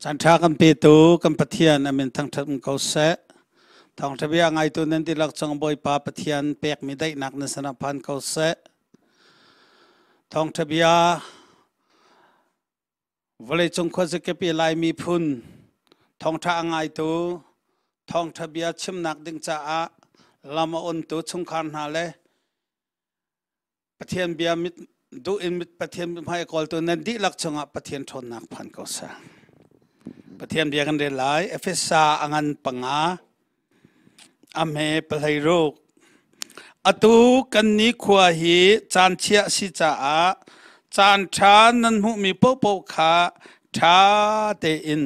Caan ṭha kan petu kan Pathian a min thangṭhat um ko seh. Thawngṭha bia ngaitu nan dihlak cung Bawipa Pathian pekmi daihnak nan sinah phan ko seh. Thawngṭha bia vawleicung khuazakip i Lai miphun thawngṭha a ngaitu thawngṭha bia chimnak ding caah lam a ontu chungkhar hna le Pathian bia mit duh in Pathian mithmai a kawltu nan dihlak chungah Pathian ṭhawnnak phan ko seh. Pathian bia kan rel lai. Efesa a ngan panga a hme pahlei ruk. Atu kan ni khua hi caan chia a si caah caan ṭha nan hmuhmi paohpaoh kha ṭha tein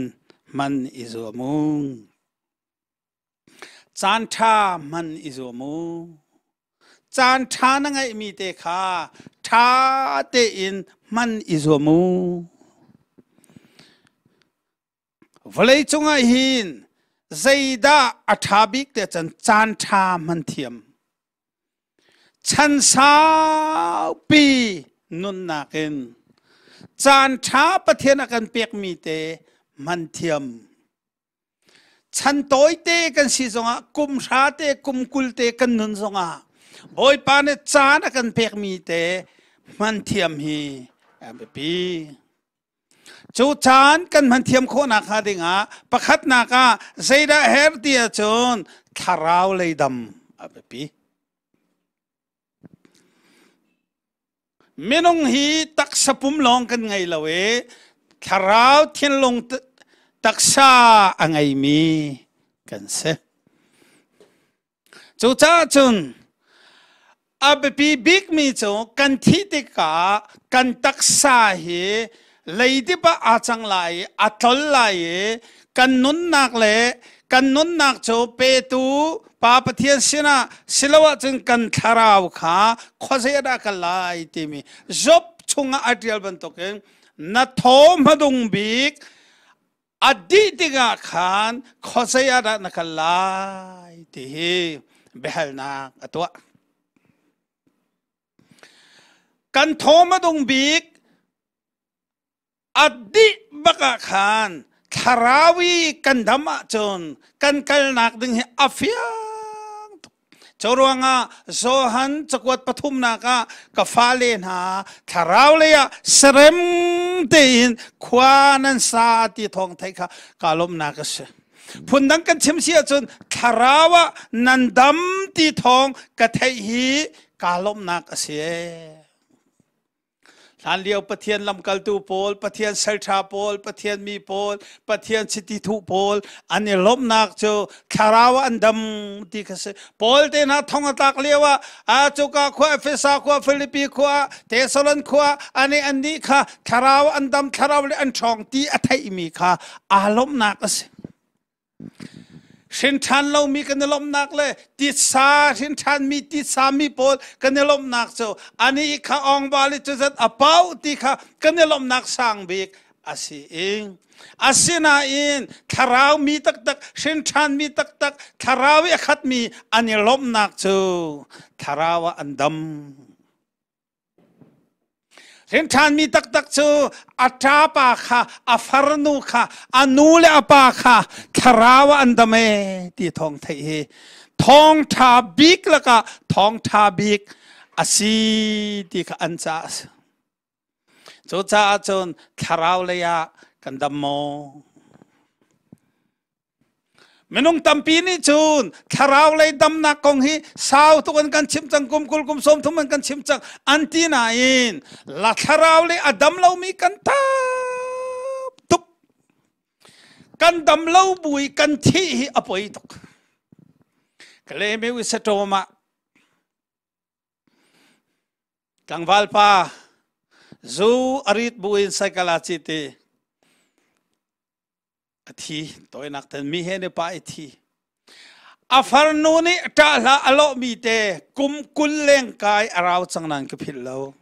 hman i zuam u. Caan ṭha hman i zuam u. Caan ṭha na ngeihmi te kha ṭha tein hman i zuam u. Vawleicung ah hin zeidah a ṭha bik tiah cun caan ṭha hman thiam. Chan saupi nunnak in caan ṭha Pathian a kan pekmi te hman thiam. Chan tawite kan si zongah kum hra te kum 20 te kan nun zongah Bawipa nih caan a kan pekmi te hman thiam hi a biapi. Cu caan kan hman thiam khawhnak hnga dingah pakhatnak ah zeidah her ti ahcun thlarau lei dam a biapi. Minung hi taksa pum lawng kan ngei lo i thlarau thinlung taksa a ngeimi kan si. Cucaah cun a biapi bikmi cu kan thih tikah kan taksa hi leidip ah aa cang lai i a tlol lai i kan nunnak le kan nunnak cu petu Pa Pathian sinah siloah cun kan thlarau kha khuazei ah dah kal lai timi Job chungah a ṭial bantukin na thaw hmadung bik a dih tikah khan khuazei ah dah na kal lai ti hi biahalnak a tuah. Kan thaw hmadung bik A dih bak ah khan thlarau i kan dam ahcun kan kalnak ding hi a fiang tuk. Cu ruangah Johan cakuat pathumnak ah ka fale hna thlarau lei ah serem tein khua nan sa ti thawng theih kha kaa lawmhnak a si. Phundang kan chim si ahcun thlarau ah nan dam ti thawng ka theih hi kaa lawmhnak a si. Hlanlio Pathian lamkaltu pawl, Pathian salṭha pawl, Pathian mi pawl, Pathian chiti thuh pawl an i lawmhnak cu thlarau ah an dam ti kha si. Paul te hna thong a tlak lio ah a cuka khua Efesa khua Filipi khua Thessalon khua ani an nih kha thlarau an dam thlarau le an ṭhawng ti a theihmi kha aa lawmhnak a si. Hrinṭhan lomi kan i lawmhnak le titsa hrinṭhanmi titsa mi pawl kan i lawmhnak cu anih kha awngbali cu zat a pau ti kha kan i lawmhnak sang bik a si i asinain thlarau mi taktak hrinṭhan mi taktak thlarau i a khatmi an i lawmhnak cu thlarau ah an dam. Rinṭhanmi taktak cu a ṭapa kha, a farnu kha, a nu le a pa kha thlarau ah an dam ee ti thawng theih hi thawngṭha bik lakah thawngṭha bik a si ti kha an caah a si. Cucaah cun thlarau lei ah kan dam maw? Minung tampi nih cun thlarau lei damnak kong hi sau tuk an kan chim cang kum 20 kum 30 an kan chim cang an ti nain la thlarau lei a dam lomi kan tam tuk kan dam lo bui kan thih hi a poi tuk Kalemi Wisatawm ah tlangval pa zu a rit buin cycle a cit i A thi tawinak ten mi he ne pa i thi. A farnu nih ṭah hlah a lawhmi te kum 20 leng kai a rau cang nan ka philh lo.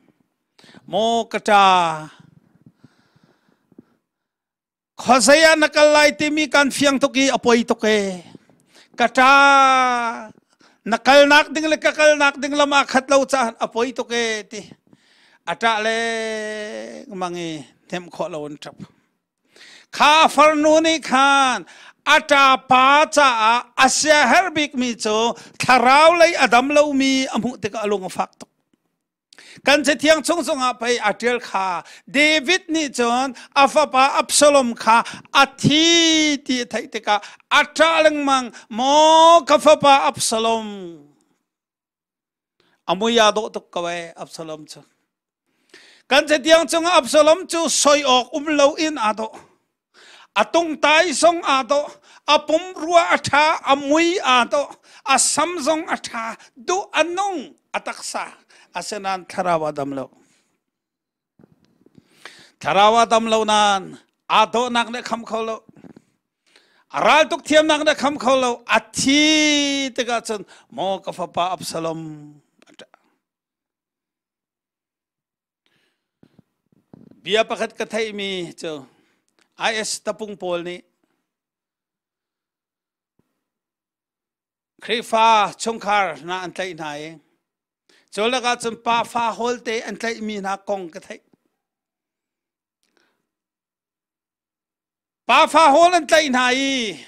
Maw ka ṭa, khuazei ah na kal lai timi kan fiang tuk i a poi tuk e. Ka ṭa, na kalnak ding le ka kalnak ding lam aa khat lo caah a poi tuk e ti. A ṭah lengmang i hnemh khawh lo in ṭap. Kha farnu nih khan a ṭapa caah a siaherh bikmi cu thlarau lei a dam lomi a hmuh tikah a lung a fak tuk. Kan Cathiang chung zongah pei a ṭial kha David nih cun a fapa Absalom kha a thi ti a theih tikah a ṭah lengmang, Maw ka fapa Absalom! A mui aa dawh tuk ko ee Absalom cu. Kan Cathiang chungah Absalom cu soi awk um loin aa dawh. A tungtai zong aa dawh, a pumrua a ṭha, a mui aa dawh, a sam zong a ṭha, duh a nung, a taksa. Asinain thlarau a dam lo. Thlarau a dam lo nain aa dawhnak nih a kham kho lo. A ral tuk thiamnak nih a kham kho lo. A thi tikah cun maw ka fapa Absalom a ṭah. Bia pakhat ka theihmi cu IS tapung pawl nih Khrihfa chungkhar hna an tlaih hna i cu lakah cun pafa hawlte an tlaihmi hna kong ka theih. Pafa hawl an tlaih hna i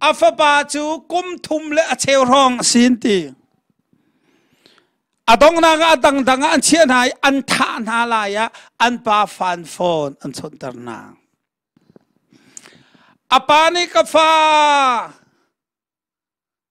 a fapa cu kum thum le a cheu hrawng a si an ti. A donghnak ah a dangdang ah an chiah hna i an thah hna lai ah an pa fan phone an chawnhter hna. A pa nih ka fa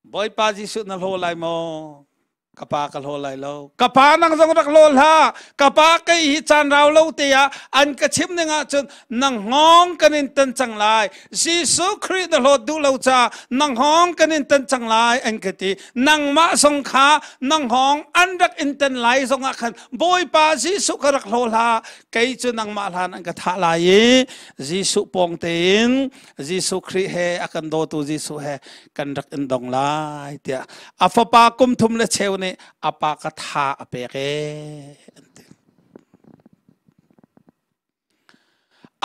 Bawipa Jesuh na hlaw lai maw? Ka pa ka hlaw lai lo. Ka pa nang zong rak hlaw hlah. Ka pa kei hi caan rau lo te ah an ka chim ning ahcun nang hngawng kan in tan cang lai. Jesuh Khrih na hlawt duh lo ca nang hngawng kan in tan cang lai an ka ti. Nangmah zong kha nang hngawng an rak in tan lai zong ah khan Bawipa Jesuh ka rak hlaw hlah. Kei cu nangmah hlan an ka thah lai i Jesuh pawng tein Jesuh Khrih he a kan dawtu Jesuh he kan rak in dong lai tiah a fapa kum thum le cheu nih a pa ka tha a pek ee an ti.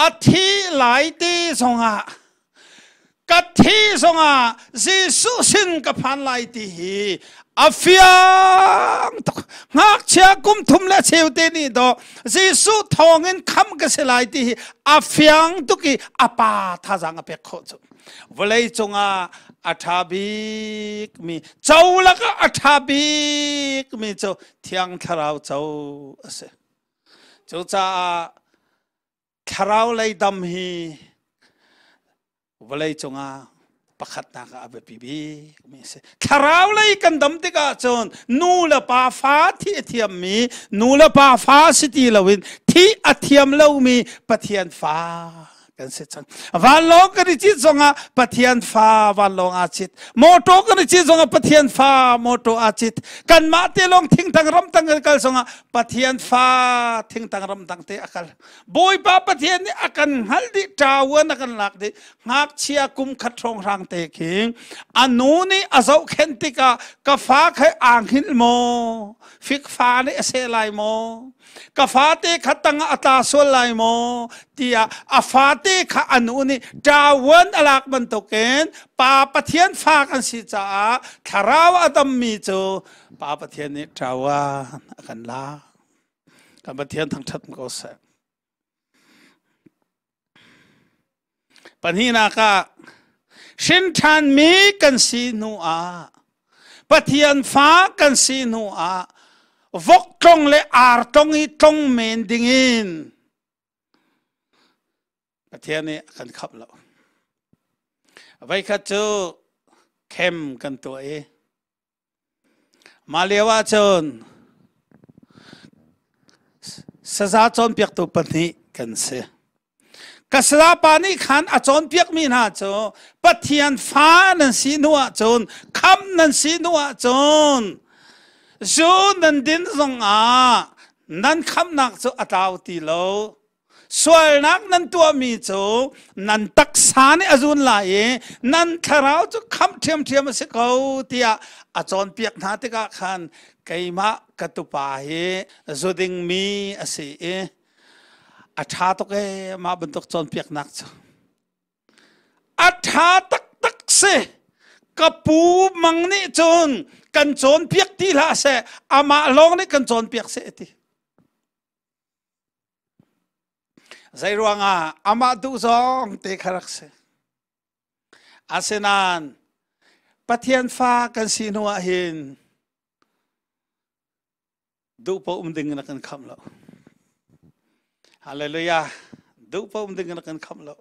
A thi lai ti zongah ka thi zongah Jesuh sin ka phan lai ti hi a fiang tuk ngakchia kum thum le cheu te nih do Jesuh thawngin kham ka si lai ti hi a fiang tuk i a pa thazaang a pek khawh cu vawlei cungah a ṭha bikmi co lakah a ṭha bikmi cu thiang thlarau co a si cucaah thlarau lei dam hi vawlei cungah pakhatnak ah a biapi bikmi a si. Thlarau lei kan dam tikah cun nu le pa fa thi a thiammi nu le pa fa si ti loin thi a thiam lomi Pathian fa kan si cang. Vanlawng kan i cit zongah Pathian fa vanlawng aa cit. Motor kan i cit zongah Pathian fa motor aa cit. Kanmah te lawng thingtang ramtang kan kal zongah Pathian fa thingtang ramtang te a kal. Bawipa Pathian nih a kan hngalh dih ṭawan a kan lak dih ngakchia kum khat hrawnghrang te khi a nu nih a zohkhenh tikah ka fa khai aa hngilh maw fikfa nih a seh lai maw ka fate kha tangah a tla sual lai maw tiah a fate kha a nu nih ṭawan a lak bantukin pa Pathian fa kan si caah thlarau a dammi cu pa Pathian nih ṭawan a kan lak Kan Pathian thangṭhat ko seh. Pahnihnak ah hrin ṭhanmi kan si hnu ah Pathian fa kan si hnu ah vok tlong le ar tlong i tlong men dingin Pathian nih a kan khamh lo. Voikhat cu khem kan tuah i Mah lio ahcun saza cawnpiaktu pahnih kan si. Ka sayapa nih khan a cawnpiakmi hna cu Pathian fa nan si hnu ahcun khamh nan si hnu ahcun zu nan din zongah nan khamhnak cu a tlau ti lo. Sualnak nan tuahmi cu nan taksa nih a zun lai i nan thlarau cu khamh ṭhiamṭhiam a si ko tiah a cawnpiak hna tikah khan keimah ka tupa hi zu dingmi a si i a ṭha tuk ee mah bantuk cawnpiaknak cu. A ṭha taktak si. Ka pu mang nih cun kan cawnpiak ti hlah seh amah lawng nih kan cawnpiak seh a ti. Zeiruangah amah duh zong te kha rak si. Asinain Pathian fa kan si hnu ah hin duh paoh um ding in a kan khamh lo. Hallelujah. Duh paoh um ding in a kan khamh lo.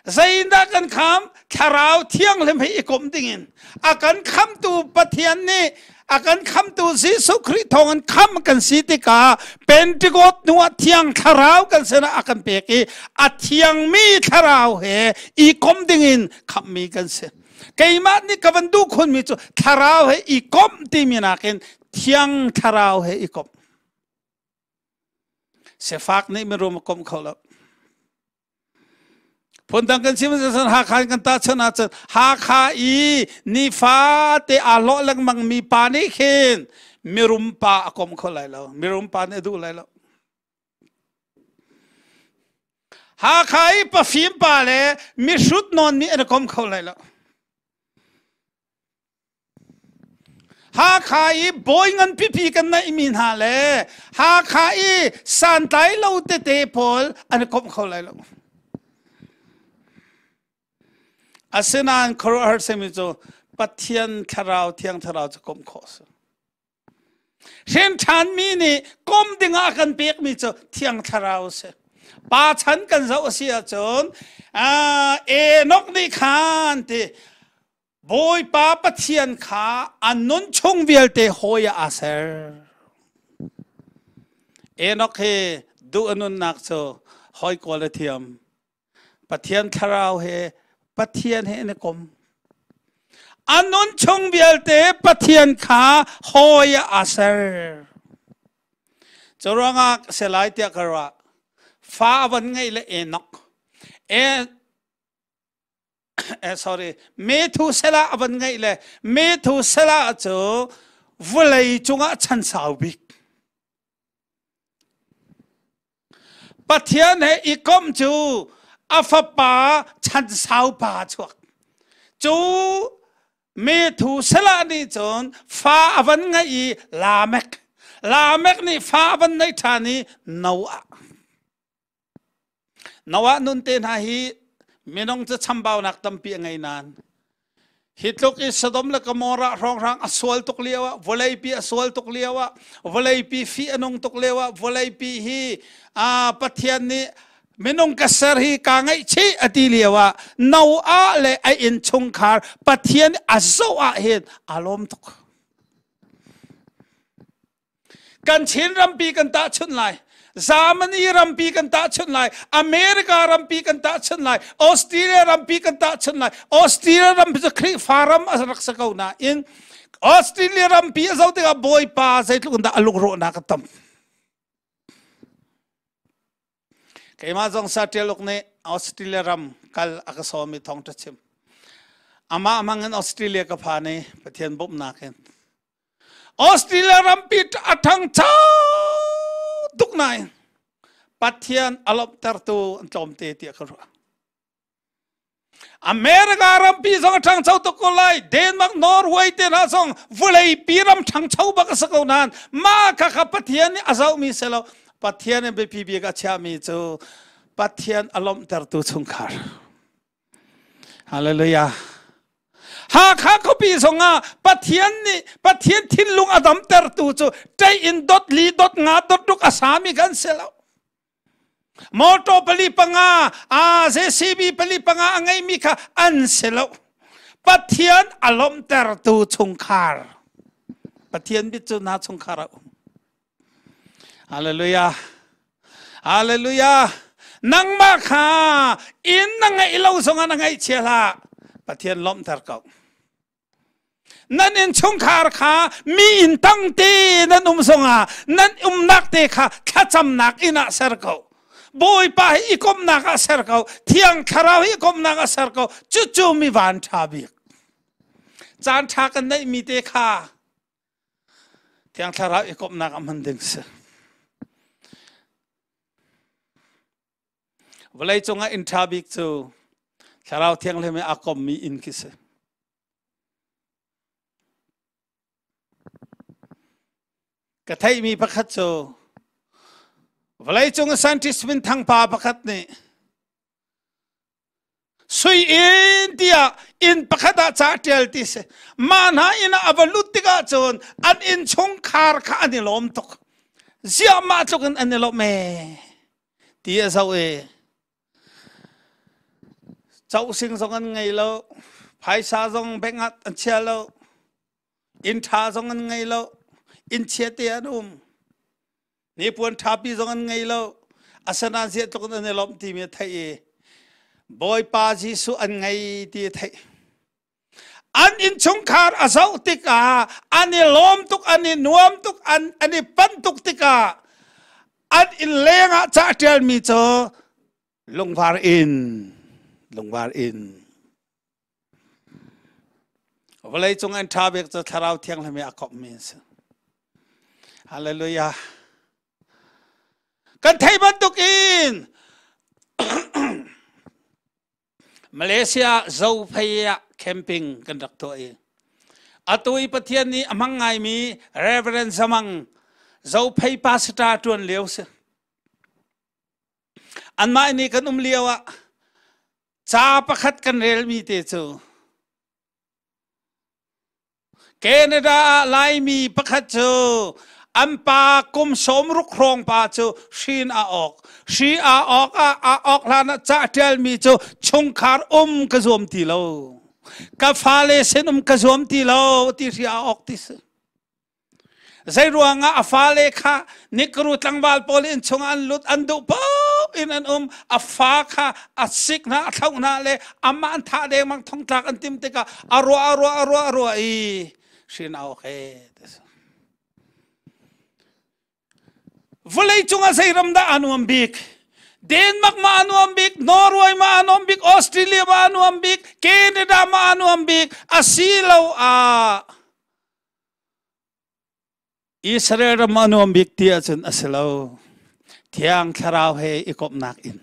Zeidah kan kham? Thlarau Thianghlim he i komh dingin a kan khamtu Pathian nih a kan khamtu Jesuh Khrih thawngin kham kan si tikah Pentecost hnuah Thiang Thlarau kan sinah a kan pek i a thiangmi Thlarau he i komh dingin khamhmi kan si. Keimah nih ka van duh khunmi cu Thlarau he i komh timi nakin Thiang Thlarau he i komh. Sifak nih mirum a komh kho lo. Phundang kan chim ahcun Hakha in kan tahchunh ahcun Hakha i nifate aa hlawh lengmang mi pa nih khin mirum pa a kom kho lai lo. Mirum pa nih a duh lai lo. Hakha i pafim pa le mihrut nawn nih an i kom kho lai lo. Hakha i bawi ngan pipi kan neihmi hna le Hakha i santlai lo tete pawl an i komh kho lai lo. Asinain khuaruahhar simi cu Pathian thlarau thiang thlarau cu komh khawh a si. Hrin ṭhanmi nih kom dingah a kan pekmi cu thiang thlarau a si. Pa chan kan zoh a si ahcun Enoch nih khan ti Bawipa Pathian kha an nun chung vialte hawi ah aa ser. Enoch hi duh a nunnak cu hawi kawl a thiam. Pathian thlarau he Pathian he an i kom. A nun chung vialte Pathian kha hawi ah aa ser. Cu ruangah selai tiah ka ruah. Fa a van ngeih le Enoch. E, sorry Methuselah a van ngeih le Methuselah cu vawlei cungah chan sau bik Pathian he i komh cu a fapa chan sau pa chuak cu Methuselah nih cun fa a van ngeih i Lamek Lamek nih fa a van neih ṭhan i Noah Noah nun te hna hi minung cu chambaunak tampi a ngei nain hi tluk i Sodom le Gomorrah hrawnghrang a sual tuk lio ah vawleipi a sual tuk lio ah vawleipi fih a nung tuk lio ah vawleipi hi Pathian nih minung ka ser hi kaa ngaihchih a ti lio ah Noah le a innchungkhar Pathian a zoh ah hin aa lawm tuk. Kan Chin rampi kan tahchunh lai. Germany rampi kan tahchunh lai. America rampi kan tahchunh lai. Australia rampi kan tahchunh lai. Australia rampi cu Khrihfa ram a rak si ko nain Australia rampi a zoh tikah Bawipa zeitluk in dah a lungrawhnak a tam. Keimah zong Satialuk nih Australia ram kal a ka sawm i thawngṭha chim. Amah hmang in Australia ka phan i Pathian bawmhnak in. Australia rampi a ṭhangcho tuk nain Pathian a lawmhtertu an tlawmte tiah ka ruah. America rampi zong a ṭhangcho tuk ko lai. Denmark, Norway te hna zong vawleipi ram ṭhangcho bak a si ko nain mah kha kha Pathian nih a zohmi si lo. Pathian nih biapi bik a chiahmi cu Pathian a lawmhtertu chungkhar. Hallelujah. Hakha khuapi zongah Pathian nih Pathian thinlung a damtertu cu ṭei in dot li dot nga dot ruk a sami kan si lo. Motor pali panga a JCB pali panga a ngeimi kha an si lo. Pathian a lawmhtertu chungkhar. Pathian bit cu na chungkhar a um. Hallelujah. Hallelujah. Nangmah kha inn na ngeih lo zongah na ngaihchia hlah. Pathian lawmhter ko. Nan innchungkhar kha mi inn tang te nan um zongah nan umnak te kha thlacamnak inn ah ser ko. Bawipa hi i komhnak ah ser ko. Thiang Thlarau hi i komhnak ah ser ko. Cucu mi van ṭha bik. Caan ṭha kan neihmi te kha Thiang Thlarau i komhnak ah hman ding si. Vawlei cungah inn ṭha bik cu Thlarau Thianghlim he aa kommi inn khi si. Ka theihmi pakhat cu Vawleicung scientist minthang pa pakhat nih sui inn tiah inn pakhat ah ca ṭial ti si. Mah hna inn ah a va lut tikah cun an innchungkhar kha an i lawm tuk. Ziah mah tluk in an i lawm ee ti a zoh i Cohsing zong an ngei lo, phaisa zong bank ah an chia lo, inn ṭha zong an ngei lo, inn chia te an um. Hnipuan ṭhapi zong an ngei lo. Asinain ziah tluk in an i lawmh timi a theih i Bawipa Jesuh an ngei ti a theih. An innchungkhar a zoh tikah an i lawm tuk, an i nuam tuk, an i panh tuk tikah an inn lengah ca ṭialmi cu lungvar inn, lungvar inn. Vawlei cung an ṭha bik cu Thlarau Thianghlim i a komhmi an si. Hallelujah. Kan thei bantuk in Malaysia Zophei ah camping kan rak tuah i atu i Pathian nih a hmang ngaimi Reverend Zamang Zophei pastor ṭuan lio si. Anmah nih kan um lio ah ca pakhat kan relmi te cu Canada ah Laimi pakhat cu an pa kum 60 hrawng pa cu hrin a awk. Hri aa awk ah aa awk hlan ah ca ṭialmi cu chungkhar um ka zuam ti lo. Ka fale sin um ka zuam ti lo ti hri aa awk ti si. Zeiruangah a fale kha nikru tlangval pawl inn chungah an lut an duh paoh in an um a fa kha a sik hna a thlauh hna le amah an thah dengmang thongtlak an tim tikah a ruah a ruah a ruah a ruah i hrin a awk e Vawlei cungah zei ram dah a nuam bik? Denmark ma a nuam bik, Norway ma a nuam bik, Australia ma a nuam bik, Canada ma a nuam bik, asiloah Israel ram a nuam bik ti ahcun a si lo. Thiang Thlarau he i komhnak in.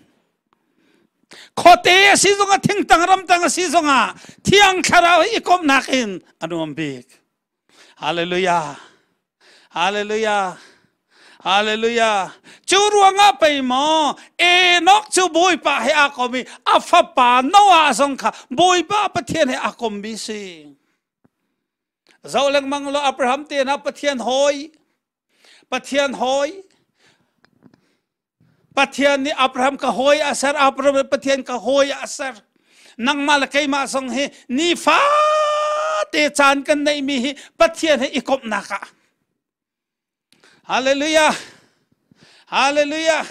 Khuate a si zongah thingtang ramtang a si zongah Thiang Thlarau he i komhnak in a nuam bik. Hallelujah. Hallelujah. Hallelujah. Cu ruangah pei maw Enoch cu Bawipa he aa kom i a fapa Noah zong kha Bawipa Pathian he aa kommi si. Zoh lengmang law Abraham te hna Pathian hawi Pathian hawi Pathian nih Abraham ka hawi a ser Abraham nih Pathian ka hawi a ser nangmah le keimah zong hi nifa te caan kan neihmi hi Pathian he i komhnak ah Hallelujah Hallelujah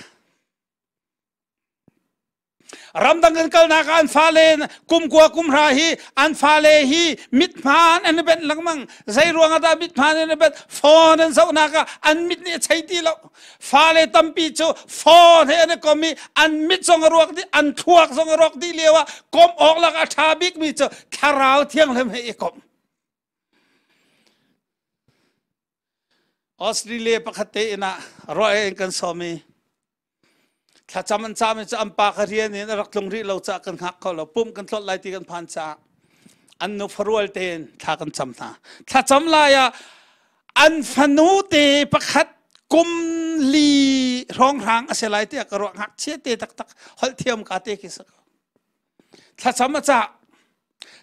Ramdang kan kalnak ah an fale kum kua kum hra hi an fale hi mithmaan an i benh lengmang. Zei ruangah dah mithmaan an i benh? Phone an zohnak ah an mit nih a chei ti lo. Fale tampi cu phone he an i kom i an mit zong a ruak dih, an thluak zong a rawk dih lio ah komh awk lak a ṭha bikmi cu thlarau thianghlim he i komh. Australia pakhat te inn ah ruah in kan sawm i thlacam an cam i cu an pa ka rian in a rak tlung rih lo caah kan hngak kho lo pumh kan tlolh lai ti kan phan caah an nu farual tein thla kan cam hna thlacam lai ah an fanu te pakhat kum li hrawnghrang a si lai tiah ka ruah ngakchia te taktak holh thiam ka te khi si ko Thlacam a cah.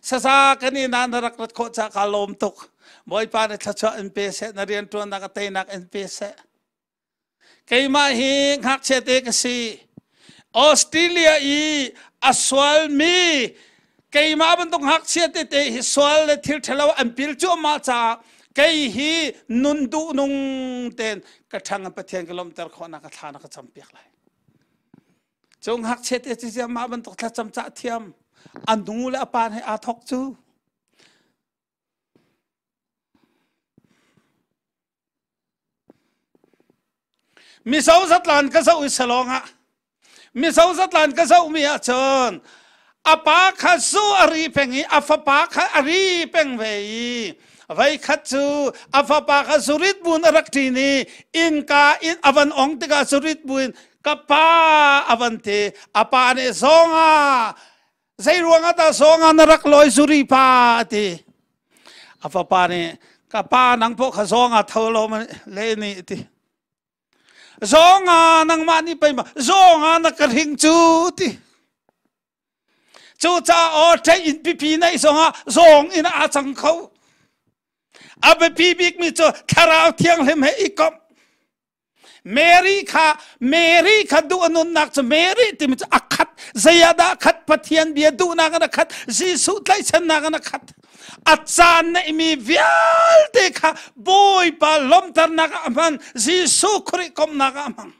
Saza kan i na na rak rat khawh ca kaa lawm tuk. Bawipa nih thluachuah in pe seh, na rianṭuannak a teinak in pe seh. Keimah hi ngakchia te ka si. Australia i a sualmi keimah bantuk ngakchia tete hi sual le thil ṭhalo an pil cuahmah caah kei hi nun duh nung tein ka ṭhang in Pathian ka lawmhter khawhnak ka thla na ka campiak lai. Cu ngakchia te cu ziah mah bantuk thlacam cah thiam a nu le a pa he aa thawk cu. Mizo zatlan ka zoh i salawng ah Mizo zatlan ka zoh mi ahcun a pa kha zu a ri peng i a fapa kha a ri peng ve i Voikhat cu a fapa kha zurit buin a rak ṭin i innka in a van ong tikah zurit buin ka pa a van ti. A pa nih zonga zei ruangah dah zonga na rak lawi zuri pa a ti. A fapa nih ka pa nang pawh kha zonga tho lo le ni ti. Zonga nangmah nih pei ma zonga na ka hring cu ti. Cu ca aw ṭei in pipi nei zongah zawng in aa cang kho. A biapi bikmi cu thlarau thianghlim he i komh. Mary kha Mary kha duh a nunnak cu Mary timi cu a khat zei ah dah khat Pathian bia duhnak in a khat Jesuh tlaihchannak in a khat a caan neihmi vialte kha Bawipa lawmternak ah a hman Jesuh Khrih komhnak ah a hmang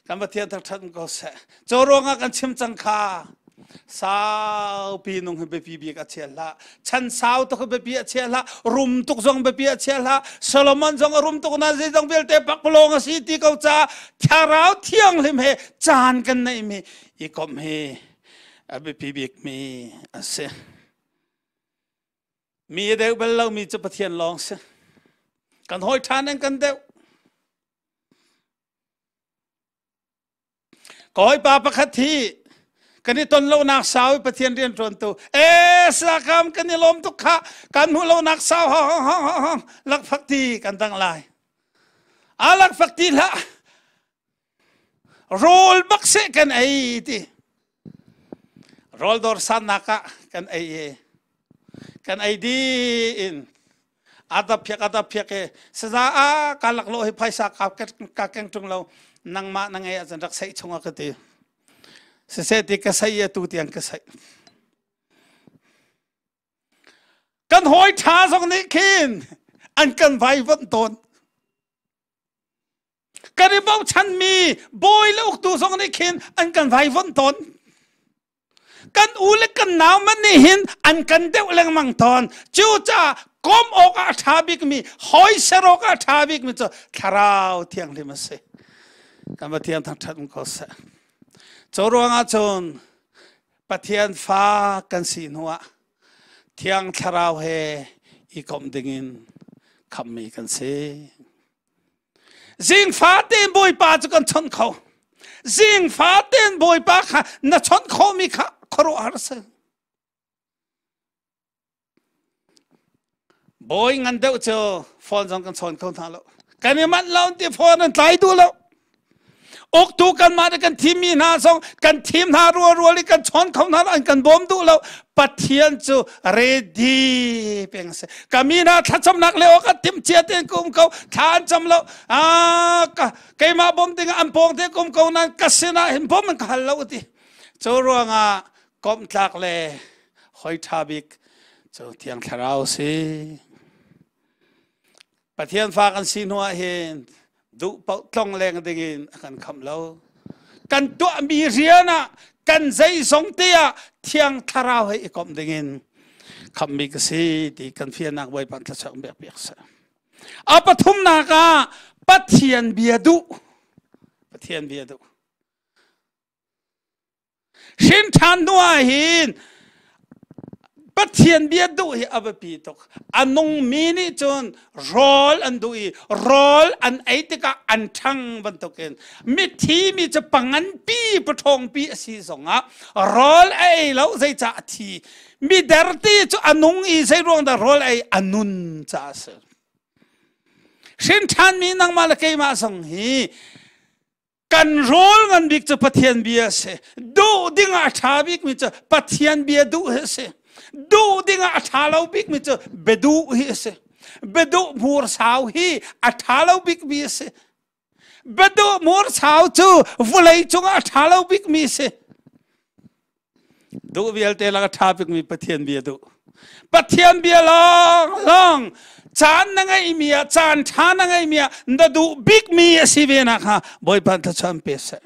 Kan Pathian thangṭhat ko seh. Cu ruangah kan chim cang kha saupi nung hi biapi bik a chia hlah. Chan sau tuk hi biapi a chia hlah. Rum tuk zong biapi a chia hlah. Solomon zong a rum tuk na zeizong vialte pakpalawng a si ti ko ca thlarau thianghlim he caan kan neihmi i komh hi a biapi bikmi a si. Mi a deuh bal lomi cu Pathian lawng si. Kan hawi ṭhan an kan deuh. Ka hawipa pakhat hi kan i ton lonak sau i Pathian rian ṭuantu e sakam kan i lawm tuk kha kan hmuh lonak sau hong hong hong hong hong lakphak ti kan dang lai a lakphak ti hlah rawl bak seh kan ei ti rawl dawr sannak ah kan ei i kan ei di in Adap phiak adap phiak e saza a ka lak lo hi phaisa ka ka keng tung lo nangmah na ngei ahcun rak seih chung a ka ti siseh ti ka sei atu tiang ka sei kan hawi tha zong nih khin an kan vai von tawn kan i bochanmi bawi le uktu zong nih khin an kan vaivuanh tawn kan u le kan nau man nih hin an kan deuh lengmang tawn cucaah kom awk ah a ṭha bikmi hawi ser awk ah a ṭha bikmi cu thlarau thianghlim a si kan Pathian thangṭhat um ko seh cu ruangah cun Pathian fa kan si hnuah thiang thlarau he i komh dingin khammi kan si Zingfa tein Bawipa cu kan chawnh kho. Zingfa tein Bawipa kha na chawnh khawhmi kha khuaruahhar si. Bawi ngan deuh cu phone zong kan chawn kho hna lo. Kan i manh lo ti phone an tlai duh lo. Uktu kanmah nih kan thimmi hna zong kan thim hna rual rual i kan chawn kho hna lo an kan bawm duh lo. Pathian cu ready peng a si. Ka mi hna thlacamnak le awk ah timhcia tein ka um ko. Thla an cam lo. Ah, ka, keimah bawm ding an pawng te ka um ko nain ka sinah hin bawm an ka hal lo ti. Cu ruangah komhtlak le hoi ṭha bik cu Thiang Thlarau si. Pathian fa kan si hnu ah hin duh paoh tlong leng dingin a kan khamh lo. Kan tuahmi rian ah kan zeizong te ah Thiang Thlarau he i komh dingin khamhmi ka si ti kan fiannak Bawipa thluachuah biak piak seh. A pathumnak ah Pathian bia duh. Pathian bia duh. Hrin ṭhan hnu ah hin Pathian bia duh hi a biapi tuk. A nungmi nih cun rawl an duh i rawl an ei tikah an ṭhang bantukin mithi mi cu panganpi paṭhawngpi a si zongah rawl a ei lo zeicah a thi. Mi derti cu a nung i zeiruang dah rawl ei a nun caah a si. Hrin ṭhanmi nangmah le keimah zong hi Kan rawl ngan bik cu Pathian bia a si. Duh ding ah a ṭha bikmi cu Pathian bia duh hi a si. Duh ding ah a ṭha lo bikmi cu biaduh hi a si. Biaduh hmursau hi a ṭha lo bikmi a si. Biaduh hmursau cu vawlei cungah a ṭha lo bikmi a si. Duh vialte lak a ṭha bikmi Pathian bia duh. Pathian bia lawng lawng caan na ngeihmi ah caan ṭha na ngeihmi ah na duh bikmi a si ve nak hnga Bawipa thluachuah pe seh.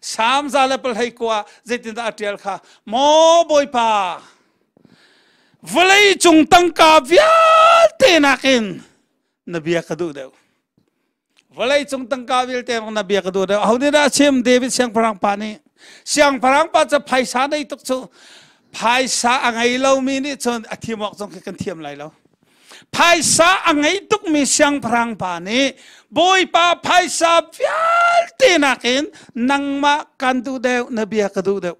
Salm 121 zeitindah a ṭial kha Maw Bawipa vawlei cung tangka vialte nakin na bia ka duh deuh. Vawlei cung tangka vialte na bia ka duh deuh. Aho nih dah a chim? David siangpahrang pa nih. Siangpahrang pa cu phaisa nei tuk cu. Phaisa a ngei lomi nih cun a thiam awk zong khi kan thiam lai lo. Phaisa a ngei tukmi siangpahrang pa nih Bawipa phaisa vialte nakin nangmah kan duh deuh, na bia ka duh deuh.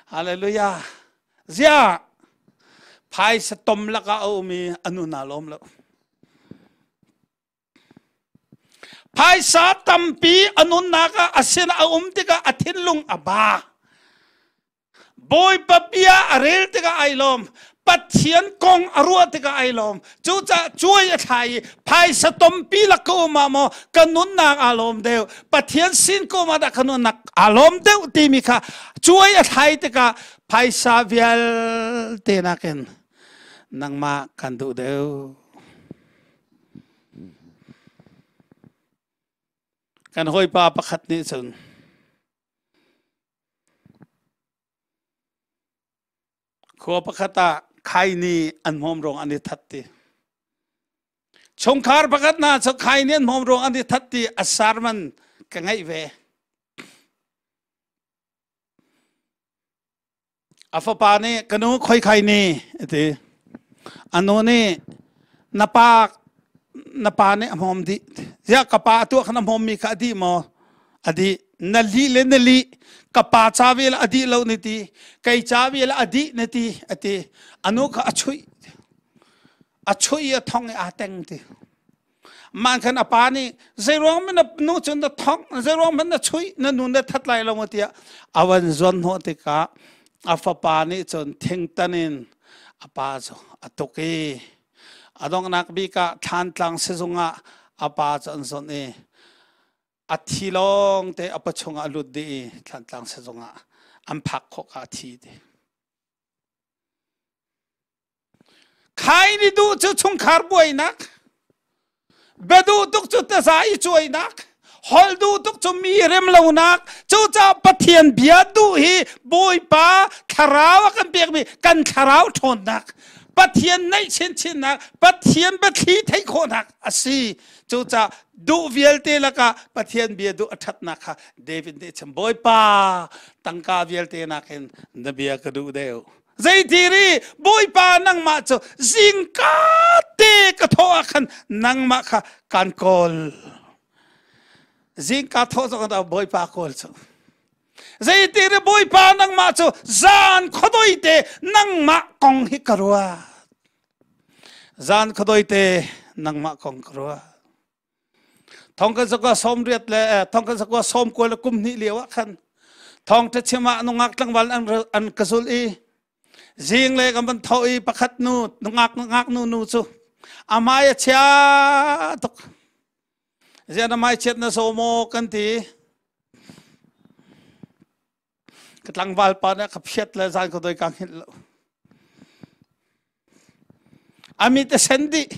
Hallelujah. Ziah phaisa tom lakah a um i a nun aa lawm lo. Phaisa tampi a nunnak ah a sin a um tikah a thinlung a ba. Bawipa bia a rel tikah ai lawm. Pathian kong a ruah tikah ai lawm. Cucaah cuai a thlai i phaisa tompi lak ka um ah maw ka nunnak aa lawm deuh. Pathian sin ka um ah dah ka nunnak aa lawm deuh timi kha cuai a thlai tikah phaisa vialte nakin nangmah kan duh deuh. Kan hawipa pakhat nih cun Khua pakhat ah khaini an hmawm ruang an i that ti. Chungkhar pakhat hna cu khaini an hmawm ruang an i that ti a sermon ka ngaih ve. A fapa nih ka nu khoi khaini a ti. A nu nih na pa na pa nih a hmawm dih. Ziah ka pa a tuah khan a hmawmmi kha a dih maw? A dih. Na lih le na lih. Ka pa ca vel a dih lo na ti. Kei ca vel a dih na ti a ti. A nu kha a chuih. A chuih i a thong i aa teng ti. Man khan a pa nih zeiruang men na nu cun na thong zeiruang men na chuih na nu na that lai lo tiah a van zuan hnawh tikah a fapa nih cun thingtan in a pa cu a tuk i a donghnak bik ah thlantlang sizung ah a pa cu an zonh i a thi lawng te a pachung ah a lut dih i thlantlang sizung ah an phak khawh ka a thi ti. Khai ni duh cu chungkhar buainak, biaduh tuk cu taza i cuainak, holh duh tuk cu mi rem lonak, cucaah Pathian bia duh hi Bawipa thlarau a kan pekmi kan thlarau ṭhawnnak, Pathian naih chinchinnak, Pathian biathli theih khawhnak a si. Cucaah duh vialte lakah Pathian bia duh a ṭhatnak kha David nih a chim. Bawipa, tangka vialte nakin na bia ka duh deuh. Zeitiri Bawipa nangmah cu zingka te ka thawh ah khan nangmah kha kan kawl. Zingka thawh zong ah Bawipa kawl cu. Zeitiri Bawipa nangmah cu zan khuadoi te nangmah kong hi ka ruat. Zan khuadoi te nangmah kong ka ruat. Thong kan zakua sawm riat le thong kan zakua sawm kual le kum hnih lio ah khan thong ṭha chim ah nungak tlangval an an ka zul i zing le kan van tho i pakhat nu nungak ngak nu nu cu amai a chia tuk zian amai chiat na so maw kan ti Ka tlangval pa nih a ka phiat le zan ka doi ka hngilh lo. A mit a sen dih.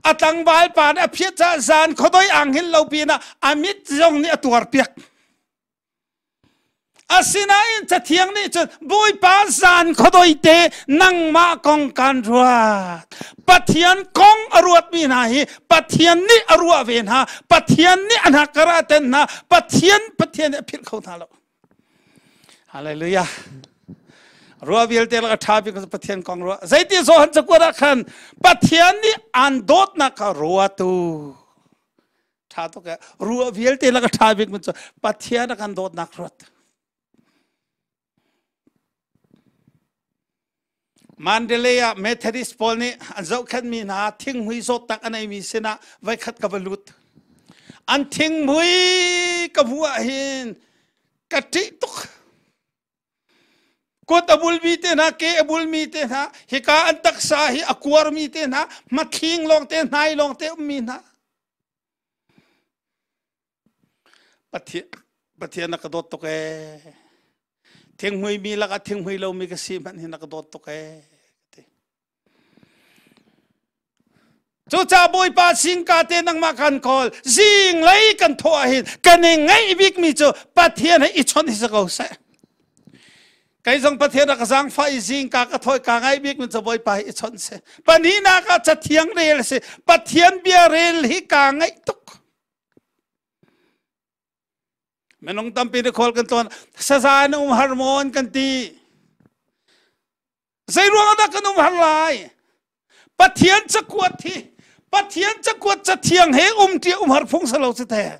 A tlangval pa nih a phiat caah zan khuadoi aa hngilh lo pinah a mit zong nih a tuar piak. Asinain Cathiang nih cun Bawipa zan khuadoi te nangmah kong kan ruat. Pathian kong a ruatmi hna hi Pathian nih a ruah ve hna. Pathian nih a hnakkar ah ten hna. Pathian Pathian nih a philh kho hna lo. Hallelujah. Ruah vialte lak a ṭha bik cu Pathian kong ruah. Zeiti Johan cakuat ah khan Pathian nih aan dawtnak kha ruatu. Ṭha tuk eh. Ruah vialte lak a ṭha bik cu Pathian a kan dawtnak ruat. Mandalay ah Methodist pawl nih an zohkhenhmi hna thinghmui zawtnak a neimi sinah voikhat ka va lut. An thinghmui ka hmuh ahhin ka ṭih tuk. Kut a bulmi te hna, ke a bulmi te hna, hika an taksa hi a kuarmi te hna, hmathling lawngte, hnai lawngte ummi hna. Pathian, Pathian na ka dawt tuk ee. Thinghmui mi lakah thinghmui lomi ka si hmanh hi na ka dawt tuk ee. Cucaah Bawipa singka te nangmah kan kawl zinglei kan thawh ahhin kan i ngaih bikmi cu Pathian he i chawnh hi si ko seh. Kei zong Pathian a ka zaangfah i zingka ka thawh ka ngaih bikmi cu Bawipa hi i chawnh si. Pahnihnak ah cathiang rel si. Pathian bia rel hi kaa ngaih tuk. Minung tampi nih khual kan tlawn saza in um har maw kan ti. Zei ruang dah kan um har lai? Pathian cakuat hi Pathian cakuat cathiang he um ṭi um har phung salo si te.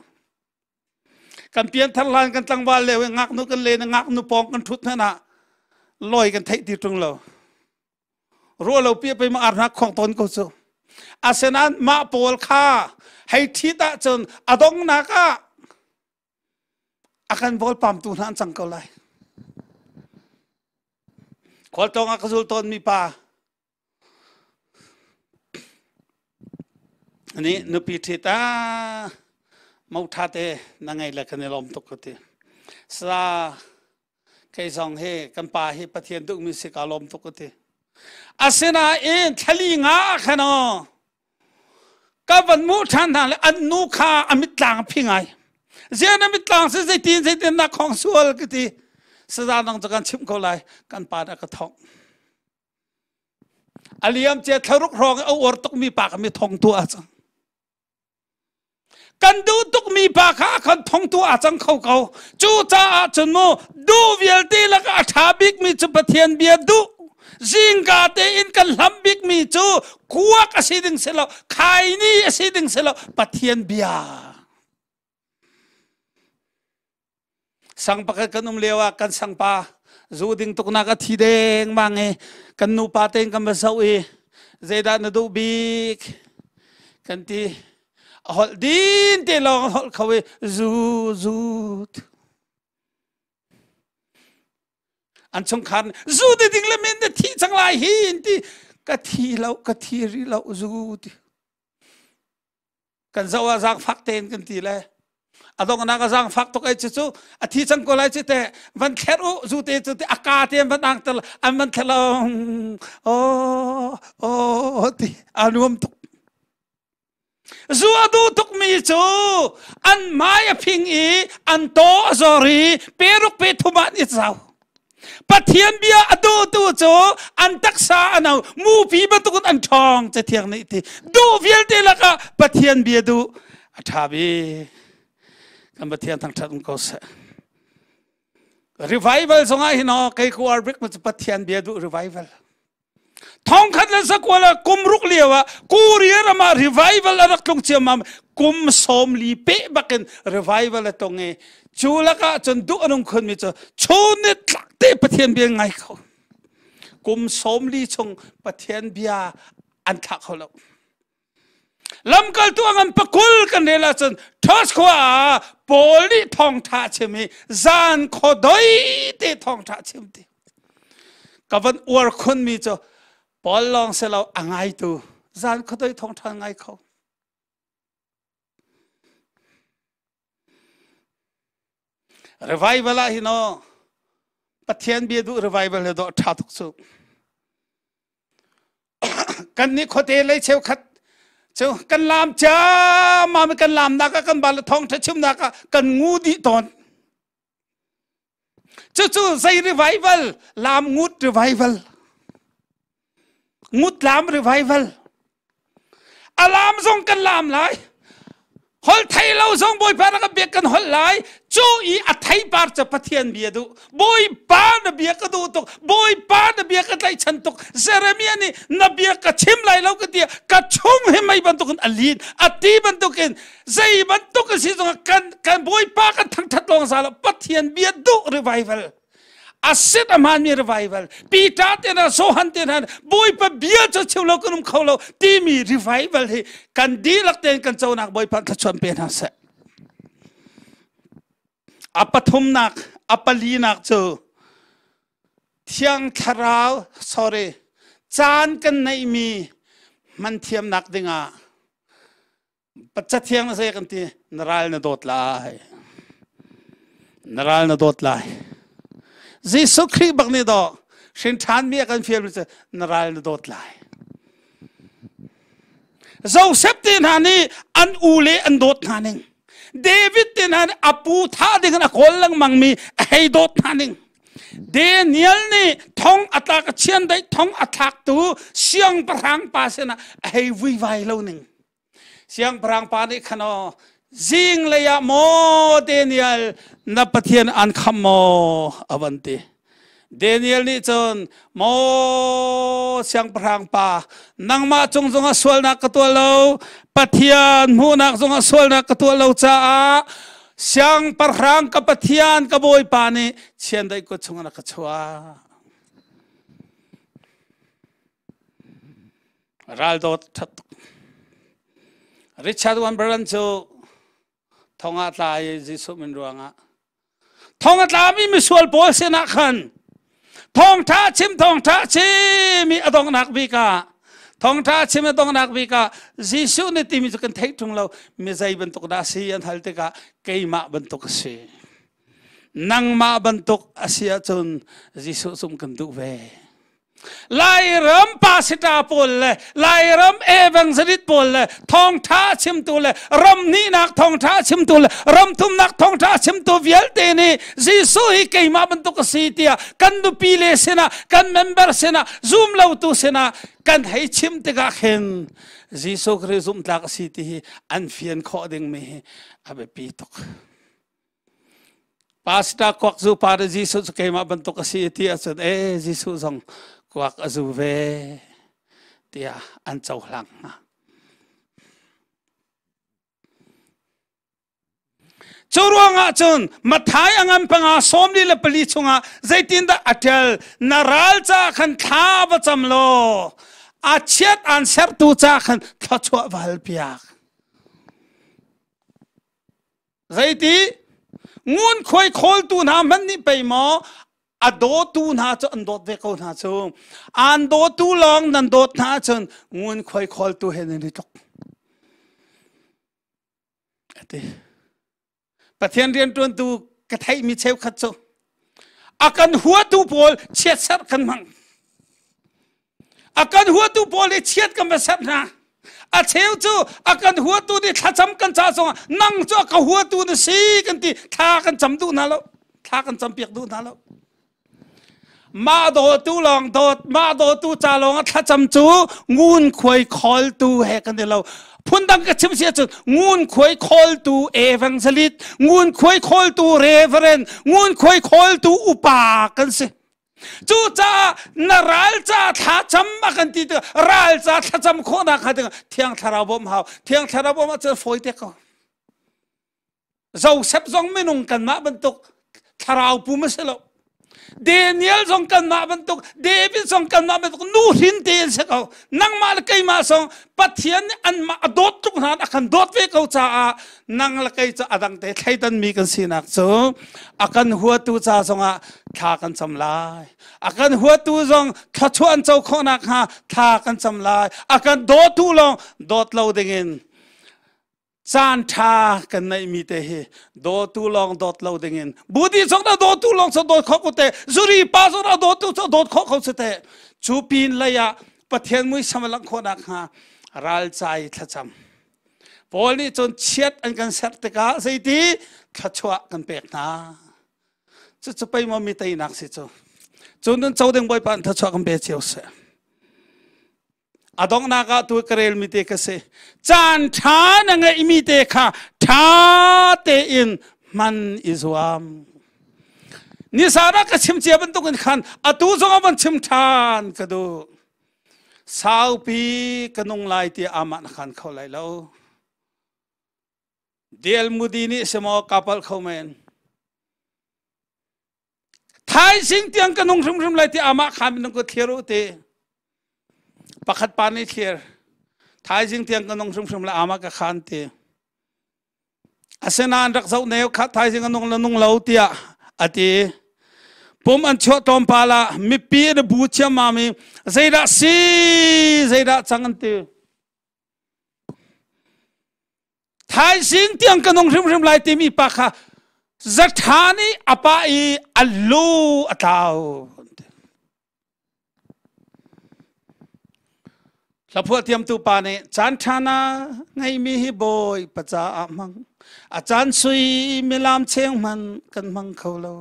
Kan pianthar lan kan tlangval leo i ngaknu kan len i ngaknu pawng kan ṭhut hna loi kan theih ti ṭung lo. Ruah lo pi pei ma ar hna khong tawn ko cu. Asinain mah pawl kha hei ṭhit ahcun a donghnak ah a kan bawlpamtu hna an cang ko lai. Khualtlawng ah ka zul tawnmi pa nih nupi ṭhit ah mo ṭha te na ngei le kan i lawm tuk ka ti. Sa kei zong hi kan pa hi Pathian duhmi si ka lawm tuk ka ti. Asinain thlali nga ah khan aw ka van hmuh ṭhan hna le an nu kha a mittlang a phi ngai. Zian a mittlang si zeitin zeitin na khong sual ka ti. Saza nang cu kan chimh ko lai kan pa dah ka thongh. A liam cia thlaruk hrawng a uar tukmi pa kha mi thong tu ah cang. Kan duh tukmi pa kha a kan thongtu aa cang kho ko. Cucaah cun mu duh vialte lakah a ṭha bikmi cu Pathian bia duh. Zingka tein kan hlam bikmi cu kuak a si ding si lo, khaini a si ding si lo, Pathian bia. Sang pakhat kan um lio ah kan sangpa zu ding tuknak a thi dengmang i kan nupa tein kan va zoh i zeidah na duh bik kan ti. A holh din te lawng a holh kho i zu zu an chungkhar nih zu ti ding le min na thi cang lai hi in ti ka thi lo ka thi ri lo zu ti. Kan zoh ah zaangfak tein kan ti le a donghnak a zaangfak tuk ai cu a thi cang ko lai cu te van thler u zu te cu te a ka te van ang tel an van thler oh oh ti a nuam tuk. Zu a duh tuk mi cu an mai a phing i an taw a zor i peruk pe thum ah an i zau. Pathian bia a duhtu cu an taksa a no mupi bantukin an ṭhawng cathiang nih ti duh vialte lakah Pathian bia duh a ṭha bik. Kan Pathian thangṭhat um ko seh. Revival zongah hin aw kei ku arbik cu Pathian bia duh revival. Thongkhat le zakua le kum ruk lio ah Korea ram ah revival a rak tlung ciammam. Kum 40 peh bakin revival a tlung i cu lakah cun duh a nung khunmi cu chun ni tlak te Pathian bia ngai kho. Kum 40 chung Pathian bia an thlah kho lo. Lamkaltu a ngan pakul kan rel ahcun Thos khua ah Paul nih thawngṭha a chim i zan khuadoi te thawngṭha a chim ti. Ka van uar khunmi cu Paul lawng si lo a ngaitu zan khuadoi thawngṭha ngai kho. Revival ah hin aw Pathian bia duh revival he dawh ṭha tuk cu. Kan nih khuate lei cheukhat cu kan lam ciammam kan lamnak ah kan bal thawngṭha chimnak ah kan ngu dih tawn. Cucu zei revival? Lam ngut revival. Ngut lam revival. A lam zong kan lam lai. Holh thei lo zong Bawipa rak kan biak kan holh lai. Cu i a theipar cu Pathian bia duh. Bawipa na bia ka duh tuk. Bawipa na bia ka tlaihchan tuk. Jeremiah nih na bia ka chim lai lo ka ti. Ka chung hi mei bantukin a lin. A ti bantukin zei bantuk a si zongah kan kan Bawipa kan thangthat lawng za lo. Pathian bia duh revival. A sit a hmaanmi revival. Peter te hna Johan te hna Bawipa bia cu chim lo kan um kho lo timi revival hi kan dihlak tein kan conak Bawipa thluachuan pe hna seh. A pathumnak a palinak cu Thiang Thlarau sorry caan kan neihmi hman thiamnak dingah Cathiang na zei kan ti na ral na dawt lai. Na ral na dawt lai. Jesuh Khrih bak nih dawh hrin ṭhan mi a kan fial mi cu na ral na dawt lai. Joseph te hna nih an u le an dawt hna ning. David te hna nih a pu thah ding in a kawl lengmang mi a hei dawt hna ning. Daniel nih thong a tlak a chiandeih thong a thlaktu siangpahrang pa sinah a hei vuivai lo ning. Siangpahrang pa nih khan aw zinglei ah maw Daniel na Pathian an kham maw a van ti. Daniel nih cun maw siangpahrang pa nangmah cung zongah sualnak ka tuah lo Pathian hmuhnak zongah sualnak ka tuah lo caah siangpahrang ka Pathian ka Bawipa nih chiandeih kut chungin a ka chuah. Ral dawt ṭhat tuk. Richard Wurmbrand cu thong ah tla i Jesuh min ruangah thong a tlami misual pawl sinah khan thawngṭha chim thawngṭha chim i a donghnak bik ah thawngṭha chim a donghnak bik ah Jesuh nih timi cu kan theih ṭung lo mi zei bantuk dah si an hal tikah keimah bantuk a si nangmah bantuk a si ahcun Jesuh zum kan duh ve Lairam pastor pawl le Lairam evangelist pawl le thawngtha chimtu le ram hnihnak thawngtha chimtu le ram thumnak thawngtha chimtu vialte nih Jesuh hi keimah bantuk a si tiah kan nupi le sinah kan member sinah zum lotu sinah kan hei chim tikah khin Jesuh Khrih zumhtlak a si ti hi an fian khawh dingmi hi a biapi tuk. Pastor kuak zu pa le Jesuh cu keimah bantuk a si ti ahcun ee Jesuh zong kuak a zu ve tiah an cohlang hna. Cu ruangah cun Matthai a ngan panga 44 chungah zeitindah a ṭial na ral ca khan thla va cam law a chiat aan sertu ca khan thluachuah va hal piak. Zeiti ngunkhuai khawltu hna hmanh nih pei maw a dawtu hna cu an dawt ve ko hna cu an dawtu lawng nan dawt hna ahcun ngunkhuai khawltu he nan i tluk ati Pathian rianṭuantu ka theihmi cheukhat cu a kan huatu pawl chiatserh kan hmang A kan huatu pawl i chiat kan va serh hna. A cheu cu a kan huatu nih thlacam kan ca zongah nang cu a ka huatu na si kan ti thla kan cam duh hna lo. Thla kan cam piak duh hna lo. Mah dawtu lawng dawt, mah dawtu ca lawng a thlacam cu ngunkhuai khawltu he kan i lo. Phundang ka chim si ahcun ngunkhuai khawltu evangelist, ngunkhuai khawltu reverend, ngunkhuai khawltu upa kan si. Cucaah na ral ca thlacam a kan ti tikah ral ca thlacam khawhnak hnga dingah Thiang Thlarau bawmh hau. Thiang Thlarau bawmh ahcun fawi te ko. Joseph zong minung kanmah bantuk thlarau pum a si lo. Daniel zong kanmah bantuk, David zong kanmah bantuk nu hrin te an si ko. Nangmah le keimah zong Pathian nih anmah a dawt tuk hna a kan dawt ve ko caah nang le kei cu a dang te thleidan mi kan sinak cu a kan huatu ca zongah thla kan cam lai a kan huatu zong thluachuah an co khawh nakhnga thla kan cam lai a kan dawtu lawng dawt lo dingin caan ṭha kan neihmi te hi dawtu lawng dawt lo dingin budi zong na dawtu lawng cu dawt khawh ko te zuri pa zong na dawtu cu dawt khawh ko cu te cu pin lei ah Pathian muisam a langh khawh nakhnga ralcai thlacam Paul nih cun chiat an kan serh tikah zeiti thluachuah kan pek hna Cucu pei maw mi teinak si cu. Cun nun co ding Bawipa in thluachuah kan pe cio seh. A donghnak ah tu ka relmi te ka si. Caan ṭha na ngeihmi te kha ṭha tein hman i zuam. Nizan ah ka chim cia bantukin khan atu zong ah van chim ṭhan ka duh. Saupi ka nung lai tiah amah na khan kho lai lo. Dl Moody nih simaw ka palh kho men. Thaizing tiang ka nung hrimhrim lai ti amah khan minung ka thlir u ti. Pakhat pa nih thlir. Thaizing tiang ka nung hrimhrim lai amah ka khan ti. Asinain rak zoh neu kha thaizing a nung le nung lo tiah a ti. Pum an chuah tlawmpal ah mipi an bu ciammam i zeidah si zeidah cang an ti. Thaizing tiang ka nung hrimhrim lai timi pa kha zaṭha nih a pa i a lu a tlau. Hlaphuah thiamtu pa nih caan ṭha na ngeimi hi bawi pa caah hmang a caan sui milam cheng hman kan hmang kho lo.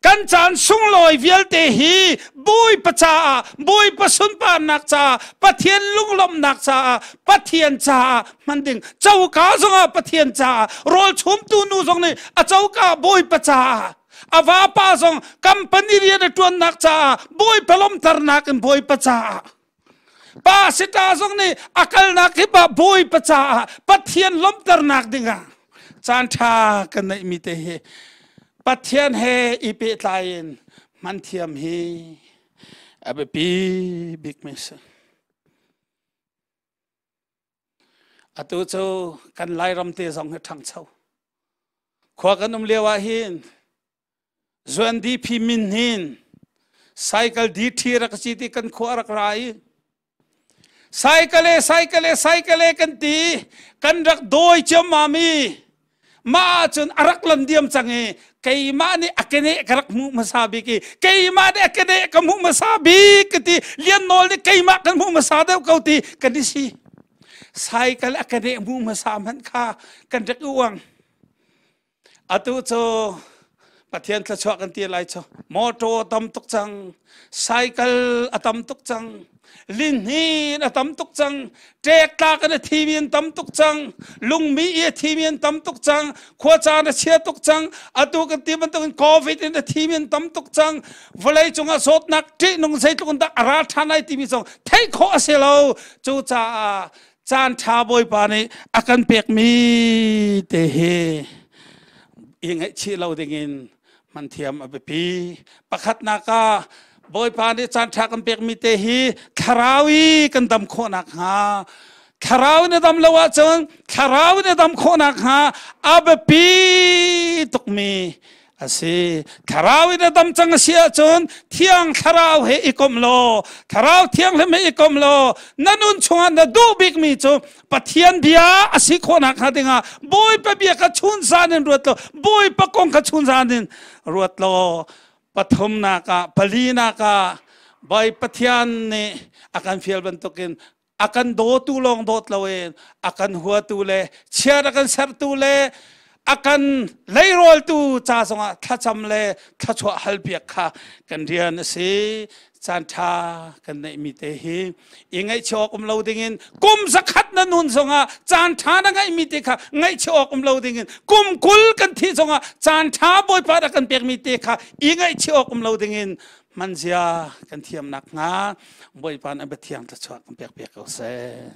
Kan caan sunglawi vialte hi Bawipa caah, Bawipa sunparnak caah, Pathian lunglawmhnak caah, Pathian caah hman ding. Coka zongah Pathian caah, rawl chumtu nu zong nih a coka Bawipa caah, a vapa zong company rian a ṭuannak caah, Bawipa lawmhternak in Bawipa caah. Pa sita zong nih a kalnak kip ah Bawipa caah Pathian lawmhternak dingah caan ṭha kan neihmi te hi Pathian he i pehtlai in hman thiam hi a biapi bikmi a si. Atu cu kan Lairam te zong hi ṭhangcho. Khua kan um lio ah hin UNDP min hin cycle DT rak si ti kan khua rak ra i cycle cycle cycle kan ti, kan rak dawi ciammam i mah ahcun a rak lan diam cang i keimah nih a kene ka rak hmuh hmasa bik i keimah nih a kene ka hmuh hmasa bik ka ti. Lian Nawl nih keimah kan hmuh hmasa deuh ko ti kan i si. Cycle a kene hmuh hmasa hmanh kha kan rak i uang. Atu cu Pathian thluachuah kan ti lai cu motor tam tuk cang, cycle a tam tuk cang, lihnin a tam tuk cang, ṭektlak in a thimi an tam tuk cang, lungmi i a thimi an tam tuk cang, khuacaan a chia tuk cang, atu kan ti bantukin COVID in a thimi an tam tuk cang, vawlei cungah zawtnak ṭihnung zeitluk in dah a ra ṭhan lai timi zong theih khawh a si lo. Cucaah caan ṭha Bawipa nih a kan pekmi te hi i ngaihchih lo dingin hman thiam a biapi. Pakhatnak ah, Bawipa nih caan ṭha kan pekmi te hi thlarau i kan dam khawh nakhnga, thlarau in a dam lo ahcun thlarau in a dam khawh nakhnga a biapi tukmi a si. Thlarau in a dam cang a si ahcun Thiang Thlarau he i kom law, Thlarau Thianghlim he i kom law, na nun chungah na duh bikmi cu Pathian bia a si khawh nakhnga dingah Bawipa bia kha chun zan in ruat law, Bawipa kong kha chun zan in ruat law. Pathumnak ah, palinak ah, Bawi Pathian nih a kan fial bantukin a kan dawtu lawng dawt loin a kan huatu le chiat a kan sertu le a kan leirawl ca zongah thlacam le thluachuah halpiak kha kan rian a si. Caan ṭha kan neihmi te hi i ngaihchih awk um lo dingin, kum 100 na nun zongah caan ṭha na ngeihmi te kha ngaihchih awk um lo dingin, kum 20 kan thih zongah caan ṭha Bawipa rak kan pekmi te kha i ngaihchih awk um lo dingin hmanzia kan thiam nakhnga Bawipa nih a biathiang thluachuah kan pek piak ko seh.